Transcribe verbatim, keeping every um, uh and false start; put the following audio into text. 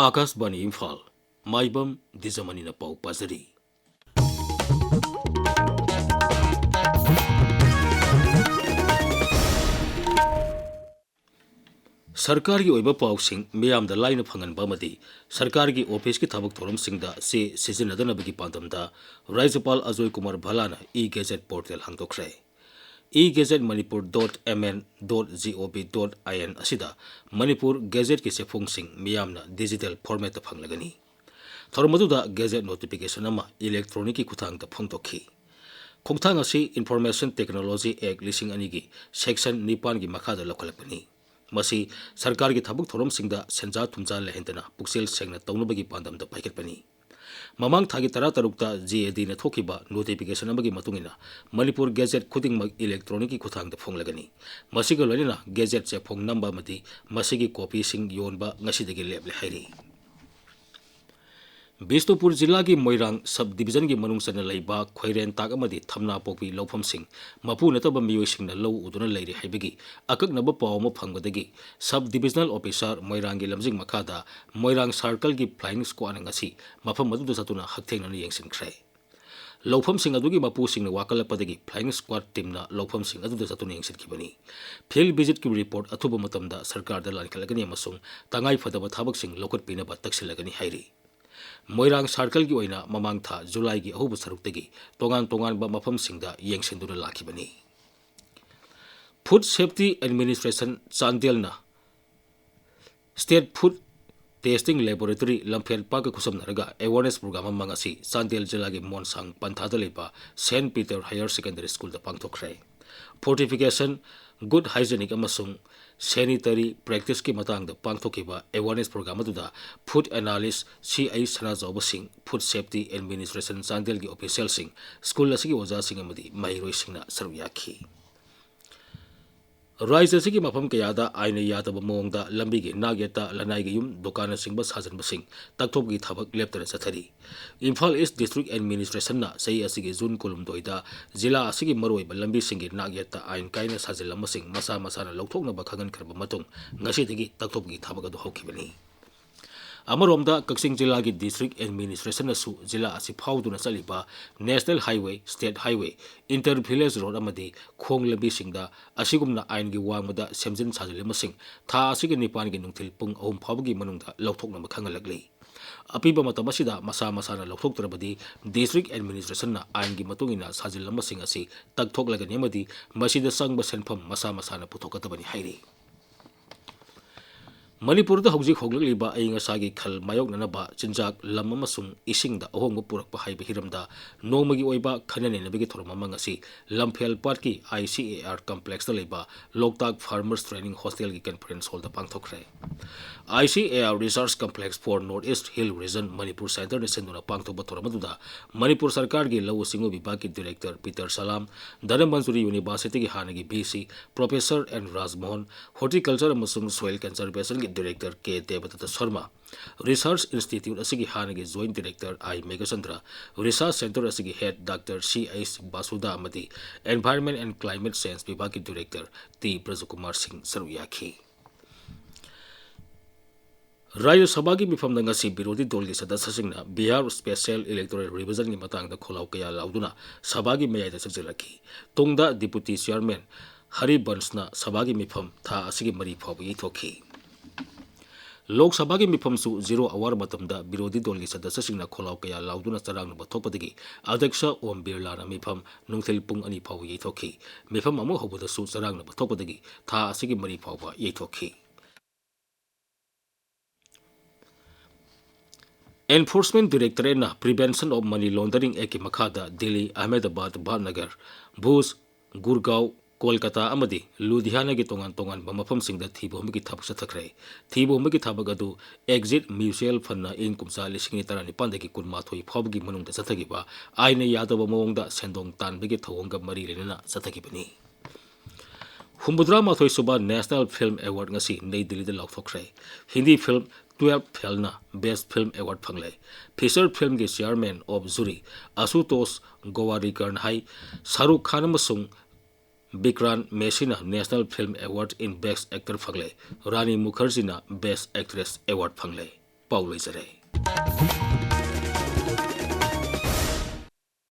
ꯑꯥꯀꯥꯁꯕꯥꯅꯤ ꯏꯝꯐꯥꯜ, ꯃꯥꯏꯕꯝ ꯗꯤꯖꯃꯅꯤꯅ ꯄꯥꯎ ꯄꯥꯖꯔꯤ꯫ ꯁꯔꯀꯥꯔꯒꯤ ꯑꯣꯏꯕ ꯄꯥꯎꯁꯤꯡ ꯃꯤꯌꯥꯝꯗ ꯂꯥꯏꯅ ꯐꯪꯍꯟꯕ ꯑꯃꯗꯤ ꯁꯔꯀꯥꯔꯒꯤ ꯑꯣꯐꯤꯁꯀꯤ ꯊꯕꯛ ꯊꯧꯔꯝꯁꯤꯡꯗ ꯆꯦ ꯁꯤꯖꯤꯟꯅꯗꯅꯕꯒꯤ ꯄꯥꯟꯗꯝꯗ ꯔꯥꯖ꯭ꯌꯄꯥꯜ Ajoy Kumar ꯚꯜꯂꯥꯅ e-gazette portal ꯍꯥꯡꯗꯣꯛꯈ꯭ꯔꯦ꯫ e-gazette manipur dot M N dot gov dot I N ꯑꯁꯤꯗ ꯃꯅꯤꯄꯨꯔ ꯒꯦꯖꯦꯠꯀꯤ ꯆꯦꯐꯣꯡꯁꯤꯡ ꯃꯤꯌꯥꯝꯅ digital formatꯇ ꯐꯪꯂꯒꯅꯤ꯫ ꯊꯧꯔꯝ ꯑꯗꯨꯗ gazette notification ꯑꯃ electronicꯀꯤ ꯈꯨꯠꯊꯥꯡꯗ ꯐꯣꯡꯗꯣꯛꯈꯤ꯫ ꯈꯣꯡꯊꯥꯡ ꯑꯁꯤ Information Technology Act ꯂꯤꯁꯤꯡ ꯑꯅꯤꯒꯤ section ꯅꯤꯄꯥꯟꯒꯤ ꯃꯈꯥꯗ ꯂꯧꯈꯠꯂꯛꯄꯅꯤ꯫ ꯃꯁꯤ ꯁꯔꯀꯥꯔꯒꯤ ꯊꯕꯛ ꯊꯧꯔꯝꯁꯤꯡꯗ ꯁꯦꯟꯖꯥ ꯊꯨꯝꯖꯥ ꯂꯩꯍꯟꯗꯅ ꯄꯨꯛꯆꯦꯜ ꯁꯦꯡꯅ ꯇꯧꯅꯕꯒꯤ ꯄꯥꯟꯗꯝꯗ ꯄꯥꯏꯈꯠꯄꯅꯤ꯫ ꯃꯃꯥꯡ ꯊꯥꯒꯤ ꯇꯔꯥꯇꯔꯨꯛꯇ GADꯅ ꯊꯣꯛꯈꯤꯕ notification ꯑꯃꯒꯤ ꯃꯇꯨꯡ ꯏꯟꯅ ꯃꯅꯤꯄꯨꯔ gazette ꯈꯨꯗꯤꯡꯃꯛ electronicꯀꯤ ꯈꯨꯠꯊꯥꯡꯗ ꯐꯣꯡꯂꯒꯅꯤ꯫ ꯃꯁꯤꯒ ꯂꯣꯏꯅꯅ gazette ꯆꯦꯐꯣꯡ ꯅꯝꯕ ꯑꯃꯗꯤ ꯃꯁꯤꯒꯤ copyꯁꯤꯡ ꯌꯣꯟꯕ ꯉꯁꯤꯗꯒꯤ ꯂꯦꯞꯂꯦ ꯍꯥꯏꯔꯤ꯫ ꯕꯤꯁꯅꯨꯄꯨꯔ ꯖꯤꯂꯥꯒꯤ ꯃꯣꯏꯔꯥꯡ sub divisionꯒꯤ ꯃꯅꯨꯡ ꯆꯟꯅ ꯂꯩꯕ ꯈꯣꯏꯔꯦꯟꯇꯥꯛ ꯑꯃꯗꯤ ꯊꯝꯅꯥꯄꯣꯛꯄꯤ ꯂꯧꯐꯝꯁꯤꯡ ꯃꯄꯨ ꯅꯠꯇꯕ ꯃꯤꯑꯣꯏꯁꯤꯡꯅ ꯂꯧ ꯎꯗꯨꯅ ꯂꯩꯔꯤ ꯍꯥꯏꯕꯒꯤ ꯑꯀꯛꯅꯕ ꯄꯥꯎ ꯑꯃ ꯐꯪꯕꯗꯒꯤ sub divisional officer ꯃꯣꯏꯔꯥꯡꯒꯤ ꯂꯝꯖꯤꯡ ꯃꯈꯥꯗ ꯃꯣꯏꯔꯥꯡ circleꯒꯤ flying squadꯅ ꯉꯁꯤ ꯃꯐꯝ ꯑꯗꯨꯗ ꯆꯠꯇꯨꯅ ꯍꯛꯊꯦꯡꯅꯅ ꯌꯦꯡꯁꯤꯟꯈ꯭ꯔꯦ꯫ ꯂꯧꯐꯝꯁꯤꯡ ꯑꯗꯨꯒꯤ ꯃꯄꯨꯁꯤꯡꯅ ꯋꯥꯀꯠꯂꯛꯄꯗꯒꯤ flying squad teamꯅ ꯂꯧꯐꯝꯁꯤꯡ ꯑꯗꯨꯗ ꯆꯠꯇꯨꯅ ꯌꯦꯡꯁꯤꯟꯈꯤꯕꯅꯤ꯫ Field visitꯀꯤ report ꯑꯊꯨꯕ ꯃꯇꯝꯗ ꯁꯔꯀꯥꯔꯗ ꯂꯥꯟꯈꯠꯂꯛꯀꯅꯤ ꯑꯃꯁꯨꯡ ꯇꯉꯥꯏ ꯐꯗꯕ ꯊꯕꯛꯁꯤꯡ ꯂꯧꯈꯠꯄꯤꯅꯕ ꯇꯛꯁꯤꯜꯂꯒꯅꯤ ꯍꯥꯏꯔꯤ꯫ ꯃꯣꯏꯔꯥꯡ circleꯒꯤ ꯑꯣꯏꯅ ꯃꯃꯥꯡ ꯊꯥ Julyꯒꯤ ꯑꯍꯧꯕ ꯁꯔꯨꯛꯇꯒꯤ ꯇꯣꯉꯥꯟ ꯇꯣꯉꯥꯟꯕ ꯃꯐꯝꯁꯤꯡꯗ ꯌꯦꯡꯁꯤꯟꯗꯨꯅ ꯂꯥꯛꯈꯤꯕꯅꯤ꯫ Food Safety Administration ꯆꯥꯟꯗꯦꯜꯅ State Food Testing Laboratory ꯂꯝꯐꯦꯜ ꯄꯥꯠꯀ ꯈꯨꯠꯁꯝꯅꯔꯒ awareness program ꯑꯃ ꯉꯁꯤ ꯆꯥꯟꯗꯦꯜ ꯖꯤꯂꯥꯒꯤ ꯃꯣꯟꯁꯥꯡ ꯄꯟꯊꯥꯗ ꯂꯩꯕ Saint Peter Higher Secondary Schoolꯗ ꯄꯥꯡꯊꯣꯛꯈ꯭ꯔꯦ꯫ Fortification, good hygienic ꯑꯃꯁꯨꯡ sanitary practiceꯀꯤ ꯃꯇꯥꯡꯗ ꯄꯥꯡꯊꯣꯛꯈꯤꯕ awareness program ꯑꯗꯨꯗ food analyst C I ꯁꯅꯥꯖꯥꯎꯕ ꯁꯤꯡ, Food Safety Administration ꯆꯥꯟꯗꯦꯜꯒꯤ officialꯁꯤꯡ, school ꯑꯁꯤꯒꯤ ꯑꯣꯖꯥꯁꯤꯡ ꯑꯃꯗꯤ ꯃꯍꯩꯔꯣꯏꯁꯤꯡꯅ ꯁꯔꯨꯛ ꯌꯥꯈꯤ꯫ ꯔꯥꯖ꯭ꯌ ꯑꯁꯤꯒꯤ ꯃꯐꯝ ꯀꯌꯥꯗ ꯑꯥꯏꯟꯅ ꯌꯥꯗꯕ ꯃꯑꯣꯡꯗ ꯂꯝꯕꯤꯒꯤ ꯅꯥꯛ ꯌꯦꯠꯇ ꯂꯅꯥꯏꯒꯤ ꯌꯨꯝ, ꯗꯨꯀꯥꯟꯅꯆꯤꯡꯕ ꯁꯥꯖꯤꯟꯕꯁꯤꯡ ꯇꯛꯊꯣꯛꯄꯒꯤ ꯊꯕꯛ ꯂꯦꯞꯇꯅ ꯆꯠꯊꯔꯤ꯫ ꯏꯝꯐꯥꯜ East District Administrationꯅ ꯆꯍꯤ ꯑꯁꯤꯒꯤ June ꯀꯨꯟꯍꯨꯝꯗꯣꯏꯗ ꯖꯤꯂꯥ ꯑꯁꯤꯒꯤ ꯃꯔꯨꯑꯣꯏꯕ ꯂꯝꯕꯤꯁꯤꯡꯒꯤ ꯅꯥꯛ ꯌꯦꯠꯇ ꯑꯥꯏꯟ ꯀꯥꯏꯅ ꯁꯥꯖꯤꯜꯂꯝꯕꯁꯤꯡ ꯃꯁꯥ ꯃꯁꯥꯅ ꯂꯧꯊꯣꯛꯅꯕ ꯈꯪꯍꯟꯈ꯭ꯔꯕ ꯃꯇꯨꯡ, ꯉꯁꯤꯗꯒꯤ ꯇꯛꯊꯣꯛꯄꯒꯤ ꯊꯕꯛ ꯑꯗꯨ ꯍꯧꯈꯤꯕꯅꯤ꯫ ꯑꯃꯔꯣꯝꯗ, ꯀꯛꯆꯤꯡ ꯖꯤꯂꯥꯒꯤ ꯗꯤꯁꯇ꯭ꯔꯤꯛ ꯑꯦꯗꯃꯤꯅꯤꯁꯇ꯭ꯔꯦꯁꯟꯅꯁꯨ ꯖꯤꯂꯥ ꯑꯁꯤ ꯐꯥꯎꯗꯨꯅ ꯆꯠꯂꯤꯕ national highway, state highway, inter village road ꯑꯃꯗꯤ ꯈꯣꯡ ꯂꯝꯕꯤꯁꯤꯡꯗ ꯑꯁꯤꯒꯨꯝꯅ ꯑꯥꯏꯟꯒꯤ ꯋꯥꯡꯃꯗ ꯁꯦꯝꯖꯤꯟ ꯁꯥꯖꯤꯜꯂꯤꯕꯁꯤꯡ ꯊꯥ ꯑꯁꯤꯒꯤ ꯅꯤꯄꯥꯟꯒꯤ ꯅꯨꯡꯊꯤꯜ ꯄꯨꯡ ꯑꯍꯨꯝ ꯐꯥꯎꯕꯒꯤ ꯃꯅꯨꯡꯗ ꯂꯧꯊꯣꯛꯅꯕ ꯈꯪꯍꯜꯂꯛꯂꯤ꯫ ꯑꯄꯤꯕ ꯃꯇꯝ ꯑꯁꯤꯗ ꯃꯁꯥ ꯃꯁꯥꯅ ꯂꯧꯊꯣꯛꯇ꯭ꯔꯕꯗꯤ ꯗꯤꯁꯇ꯭ꯔꯤꯛ ꯑꯦꯗꯃꯤꯅꯤꯁꯇ꯭ꯔꯦꯁꯟꯅ ꯑꯥꯏꯟꯒꯤ ꯃꯇꯨꯡ ꯏꯟꯅ ꯁꯥꯖꯤꯜꯂꯝꯕꯁꯤꯡ ꯑꯁꯤ ꯇꯛꯊꯣꯛꯂꯒꯅꯤ ꯑꯃꯗꯤ ꯃꯁꯤꯗ ꯆꯪꯕ ꯁꯦꯟꯐꯝ ꯃꯁꯥ ꯃꯁꯥꯅ ꯄꯨꯊꯣꯛꯀꯗꯕꯅꯤ ꯍꯥꯏꯔꯤ꯫ ꯃꯅꯤꯄꯨꯔꯗ ꯍꯧꯖꯤꯛ ꯍꯣꯡꯂꯛꯂꯤꯕ ꯑꯏꯪ ꯑꯁꯥꯒꯤ ꯈꯜ ꯃꯥꯌꯣꯛꯅꯅꯕ ꯆꯤꯟꯖꯥꯛ, ꯂꯝ ꯑꯃꯁꯨꯡ ꯏꯁꯤꯡꯗ ꯑꯍꯣꯡꯕ ꯄꯨꯔꯛꯄ ꯍꯥꯏꯕ ꯍꯤꯔꯝꯗ ꯅꯣꯡꯃꯒꯤ ꯑꯣꯏꯕ ꯈꯟꯅ ꯅꯩꯅꯕꯒꯤ ꯊꯧꯔꯝ ꯑꯃ ꯉꯁꯤ ꯂꯝꯐꯦꯜ ꯄꯥꯠꯀꯤ ꯑꯥꯏ ꯁꯤ ꯑꯦ ꯑꯥꯔ ꯀꯝꯄ꯭ꯂꯦꯛꯁꯇ ꯂꯩꯕ ꯂꯣꯛꯇꯥꯛ ꯐꯥꯔꯃꯔꯁ ꯇ꯭ꯔꯦꯅꯤꯡ ꯍꯣꯁꯇꯦꯜꯒꯤ ꯀꯟꯐꯔꯦꯟꯁ ꯍꯣꯜꯗ ꯄꯥꯡꯊꯣꯛꯈ꯭ꯔꯦ꯫ I C A R Research Complex for North East Hill Region Manipur ꯁꯦꯟꯇꯔꯅ ꯁꯤꯟꯗꯨꯅ ꯄꯥꯡꯊꯣꯛꯄ ꯊꯧꯔꯝ ꯑꯗꯨꯗ ꯃꯅꯤꯄꯨꯔ ꯁꯔꯀꯥꯔꯒꯤ ꯂꯧꯎ ꯁꯤꯡꯎ ꯕꯤꯚꯥꯒꯀꯤ ꯗꯤꯔꯦꯛꯇꯔ ꯄꯤꯇꯔ ꯁꯂꯥꯝ, ꯙꯅꯃꯟꯖꯨꯔꯤ ꯌꯨꯅꯤꯚꯔꯁꯤꯇꯤꯒꯤ ꯍꯥꯟꯅꯒꯤ V C professor N Rajmohan, horticulture ꯑꯃꯁꯨꯡ ꯁꯣꯏꯜ ꯀꯟꯖꯔꯕꯦꯁꯟꯒꯤ director K Debadatta Sharma, research institute ꯑꯁꯤꯒꯤ ꯍꯥꯟꯅꯒꯤ joint director I Meghachandra, research centre ꯑꯁꯤꯒꯤ head doctor C H Basudha ꯑꯃꯗꯤ Environment and Climate Change ꯕꯤꯚꯥꯒꯀꯤ ꯗꯤꯔꯦꯛꯇꯔ ꯇꯤ ꯕ꯭ꯔꯖꯀꯨꯃꯥꯔ ꯁꯤꯡ ꯁꯔꯨꯛ ꯌꯥꯈꯤ꯫ ꯔꯥꯖ꯭ꯌ ꯁꯚꯥꯒꯤ ꯃꯤꯐꯝꯗ ꯉꯁꯤ ꯕꯤꯔꯣꯙꯤ ꯗꯣꯜꯒꯤ ꯁꯗꯁ꯭ꯌꯁꯤꯡꯅ ꯕꯤꯍꯥꯔ ꯁ꯭ꯄꯦꯁꯦꯜ ꯏꯂꯦꯛꯇꯣꯔꯦꯜ ꯔꯤꯚꯤꯖꯟꯒꯤ ꯃꯇꯥꯡꯗ ꯈꯣꯜꯂꯥꯎ ꯀꯌꯥ ꯂꯥꯎꯗꯨꯅ ꯁꯚꯥꯒꯤ ꯃꯌꯥꯏꯗ ꯆꯪꯁꯤꯜꯂꯛꯈꯤ꯫ ꯇꯨꯡꯗ ꯗꯤꯄꯨꯇꯤ ꯆꯤꯌꯔꯃꯦꯟ ꯍꯔꯤꯕꯟꯁꯅ ꯁꯚꯥꯒꯤ ꯃꯤꯐꯝ ꯊꯥ ꯑꯁꯤꯒꯤ ꯃꯔꯤ ꯐꯥꯎꯕ ꯌꯩꯊꯣꯛꯈꯤ꯫ ꯂꯣꯛ ꯁꯚꯥꯒꯤ ꯃꯤꯐꯝꯁꯨ ꯖꯤꯔꯣ ꯑꯋꯥꯔ ꯃꯇꯝꯗ ꯕꯤꯔꯣꯙꯤ ꯗꯣꯜꯒꯤ ꯁꯗꯁ꯭ꯌꯁꯤꯡꯅ ꯈꯣꯜꯂꯥꯎ ꯀꯌꯥ ꯂꯥꯎꯗꯨꯅ ꯆꯔꯥꯡꯅꯕ ꯊꯣꯛꯄꯗꯒꯤ ꯑꯗ꯭ꯌꯛꯁ ꯑꯣꯝ ꯕꯤꯔꯂꯥꯅ ꯃꯤꯐꯝ ꯅꯨꯡꯊꯤꯜ ꯄꯨꯡ ꯑꯅꯤ ꯐꯥꯎꯕ ꯌꯩꯊꯣꯛꯈꯤ꯫ ꯃꯤꯐꯝ ꯑꯃꯨꯛ ꯍꯧꯕꯗꯁꯨ ꯆꯔꯥꯡꯅꯕ ꯊꯣꯛꯄꯗꯒꯤ ꯊꯥ ꯑꯁꯤꯒꯤ ꯃꯔꯤ ꯐꯥꯎꯕ ꯌꯩꯊꯣꯛꯈꯤ꯫ Enforcement Directorateꯅ Prevention of Money Laundering Actꯀꯤ ꯃꯈꯥꯗ ꯗꯤꯜꯂꯤ, ꯑꯍꯃꯦꯗꯕꯥꯗ, ꯚꯥꯠꯅꯒꯔ, ꯚꯨꯖ, ꯒꯨꯔꯒꯥꯎ, ꯀꯣꯜꯀꯇꯥ ꯑꯃꯗꯤ ꯂꯨꯙꯤꯌꯥꯅꯥꯒꯤ ꯇꯣꯉꯥꯟ ꯇꯣꯉꯥꯟꯕ ꯃꯐꯝꯁꯤꯡꯗ ꯊꯤꯕ ꯍꯨꯝꯕꯒꯤ ꯊꯕꯛ ꯆꯠꯊꯈ꯭ꯔꯦ꯫ ꯊꯤꯕ ꯍꯨꯝꯕꯒꯤ ꯊꯕꯛ ꯑꯗꯨ Exit Mutual Fundꯅ ꯏꯪ ꯀꯨꯝꯖꯥ ꯂꯤꯁꯤꯡ ꯑꯅꯤ ꯇꯔꯥꯅꯤꯄꯥꯟꯗꯒꯤ ꯀꯨꯟꯃꯥꯊꯣꯏ ꯐꯥꯎꯕꯒꯤ ꯃꯅꯨꯡꯗ ꯆꯠꯊꯈꯤꯕ ꯑꯥꯏꯟꯅ ꯌꯥꯗꯕ ꯃꯑꯣꯡꯗ ꯁꯦꯟꯗꯣꯡ ꯇꯥꯟꯕꯒꯤ ꯊꯧꯑꯣꯡꯒ ꯃꯔꯤ ꯂꯩꯅꯅ ꯆꯠꯊꯈꯤꯕꯅꯤ꯫ ꯍꯨꯝꯐꯨꯇꯔꯥ ꯃꯥꯊꯣꯏ ꯁꯨꯕ National Film Award ꯉꯁꯤ ꯅꯩ ꯗꯤꯜꯂꯤꯗ ꯂꯥꯎꯊꯣꯛꯈ꯭ꯔꯦ꯫ Hindi film Twelfth Failꯅ Best Film Award ꯐꯪꯂꯦ꯫ Feature filmꯒꯤ Chairman of Jury ꯑꯁꯨꯇꯣꯁ ꯒꯣꯋꯥꯔꯤꯀꯔꯅ ꯍꯥꯏ, ꯁꯥꯔꯨꯈ ꯈꯥꯟ ꯑꯃꯁꯨꯡ ꯕꯤꯀ꯭ꯔꯥꯟ ꯃꯦꯁꯤꯅ National Film Award in Best Actor ꯐꯪꯂꯦ꯫ ꯔꯥꯅꯤ ꯃꯨꯈꯔꯖꯤꯅ Best Actress Award ꯐꯪꯂꯦ꯫ ꯄꯥꯎ ꯂꯣꯏꯖꯔꯦ꯫